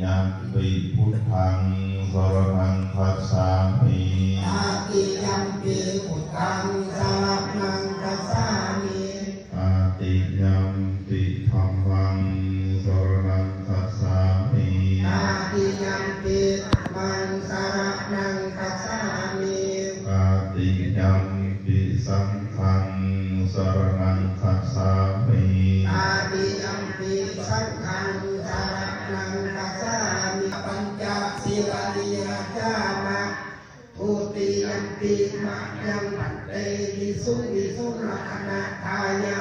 ຍມະ Tatiyampi buddhaṃ saraṇaṃ gacchāmi. Tatiyampi buddhaṃ saraṇaṃ gacchāmi. Tatiyampi dhammaṃ saraṇaṃ gacchāmi. Tatiyampi dhammaṃ saraṇaṃ gacchāmi. Tatiyampi saṅghaṃ saraṇaṃ gacchāmi. Tatiyampi saṅghaṃ saraṇaṃ gacchāmi. Pañca sīlāni yācāma. Dutiyampi mayaṃ bhante visuṃ visuṃ rakkhaṇatthāya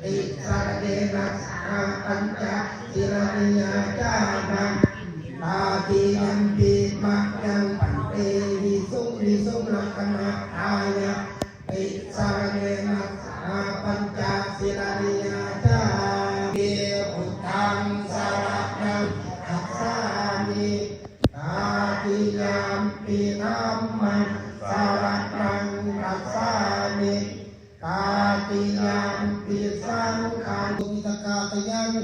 tisaraṇena saha pañca sīlāni yācāma. Tatiyampi mayaṃ bhante visuṃ visuṃ rakkhaṇatthāya tisaraṇena saha pañca sīlāni yācāmi. Buddhaṃ saraṇaṃ gacchāmi. Tatiyampi dhammaṃ saraṇaṃ gacchāmi. Tatiyampi saṅghaṃ. Sukhitakātayaṃ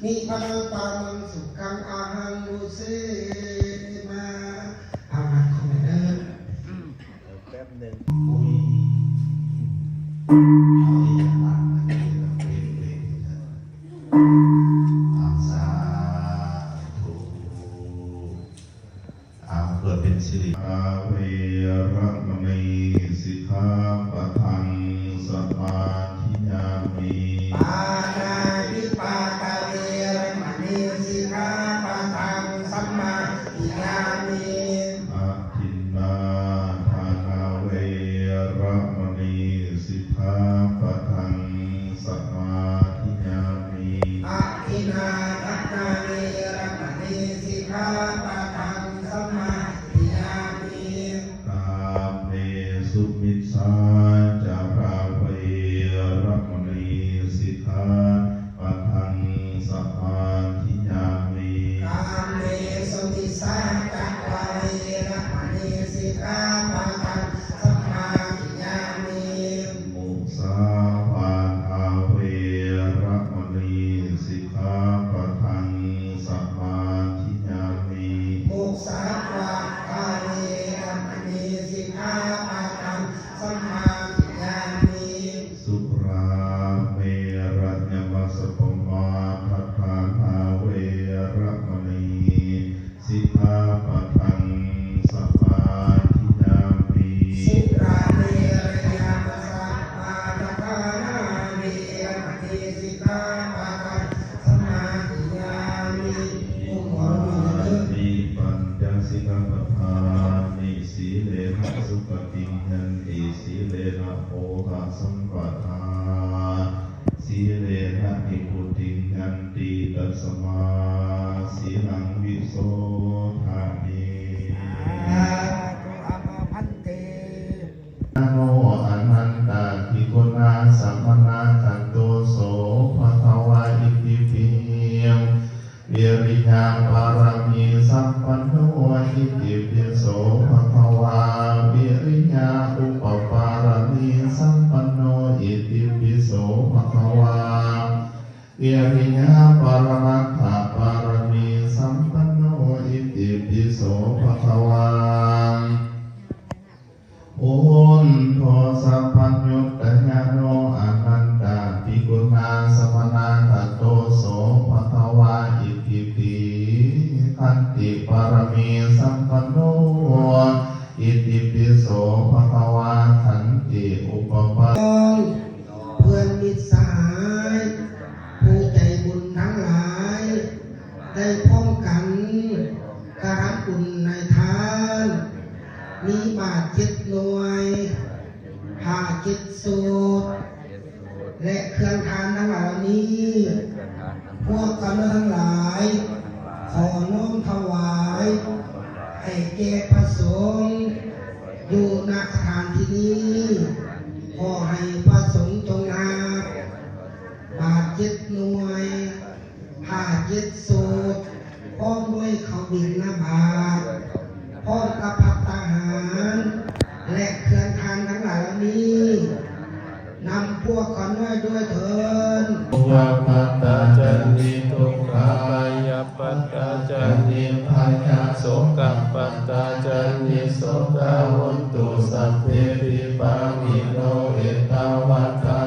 nibbānaṃ paramaṃ sukhaṃ ahaṃ nusema. ເອົາ ຮັດຄອມເມັນເດີ ແປັບໜຶ່ງ ອຸ້ຍ ເອົາອີ່ຫຍັງມາເປັນເປັນ ເອົາ ສາທຸ ເອົາ ເພື່ອເປັນສິລິ ປາທາເວລະມະນີ ສິກຂາປະທັງ ສະມາທິຍາມິ ປານາຕິປາຕາເວລະມະນີ ສິກຂາປະທັງ ສະມາທິຍາມິ ອະທິນນາທານາເວລະມະນີ ສິກຂາປະທັງ ສະມາທິຍາມິ ອະທິນນາທານາເວລະມະນີ ສິກຂາປະທັງ ສະມາທິຍາມິ ກາເມສຸມິດສາຈາລາເວລະມະນີ ສິກຂາປະທັງ ສະມາທິຍາມິ ກາເມສຸມິດສາຈາລາເວລະມະນີ ສິກຂາປະທັງ ສະມາທິຍາມິ ມຸສາວາທາເວລະມະນີ ສິກຂາປະທັງ ສະມາທິຍາມິ ມຸສາວາທາເວລະມະນີ ສິກຂາປະທັງ ສະມາທິຍາມິ ສຸລາເມລະຍະມັດສະປະມາທະຖານາເວລະມະນີ ສິກຂາປະທັງ ສະມາທິຍາມິ ສຸລາເມລະຍະມັດສະປະມາທະຖານາເວລະມະນີ ສິກຂາປະທັງ ສະມາທິຍາມິ ປັນຈະສິກຂາປະທານິ ສີເລນະສຸຂະຕິງຍັນຕິ ສີເລນະໂພຄະສຳປະທາ ສີເລນະນິບພຸຕິງຍັນຕິ ຕັດສະມາສີລັງວິໂສທະມິ ສາທຸ ອາມາພັນເຕ ໂນ ອະນັນຕະພິກຂຸນາສະມະນາຄະຕຸໂສ ພະຄະວາ ອິຕິປິ ວິລິຍະປາລະມີສຳປັນໂນ ອິຕິປິໂສ ພະຄະວາ ວິລິຍະອຸປະປາລະມີສຳປັນໂນ ອິຕິປິໂສ ພະຄະວາ ວິລິຍະປະລະມັດຖະປາລະມີສຳປັນໂນ ອິຕິປິໂສ ພະຄະວາ ໂອນໂທສະພັນຍຸດຕະຍາໂນ ອະນັນຕະພິກຂຸນາສະມະນາຄະຕຸໂສ ພະຄະວາ ອິຕິປິ ຂັນຕິປາລະມີສຳປັນໂນ ອິຕິປິໂສ ພະຄະວາ ຂັນຕິອຸປະປາ ເພື່ອນມິດສະຫາຍ ຜູ້ໃຈບຸນທັງຫຼາຍ ໄດ້ພ້ອມກັນກະທຳບຸນໃນທານ ມີບາດເຈັດໜ່ວຍ ຜ້າເຈັດຊຸດ ແລະ ເຄື່ອງທານທັງຫຼາຍເຫຼົ່ານີ້ ພວກຂ້ານ້ອຍທັງຫຼາຍ ຂໍນ້ອມຖວາຍ ໃຫ້ແກ່ພະສົງ ຢູ່ ນະ ສະຖານທີ່ນີ້ ຂໍໃຫ້ພະສົງຈົ່ງຮັບ ບາດເຈັດໜ່ວຍ ຜ້າເຈັດຊຸດ ພ້ອມດ້ວຍເຂົ້າບິນນະບາດ ພ້ອມກັບພັດຕາຫານ ແລະ ເຄື່ອງທານທັງຫຼາຍເຫຼົ່ານີ້ ນຳພວກຂ້ານ້ອຍດ້ວຍເທີ້ນ ພະວັດຕາຈານິທຸກຂາ ພະຍາປັດຕາຈາ ອະນິບພະຍາດໂສກະປັດຕາ ຈະນິໂສກາ ໂຫນຕຸ ສັບເພ ພິບາວິໂນ ເອຕາວັດຖາ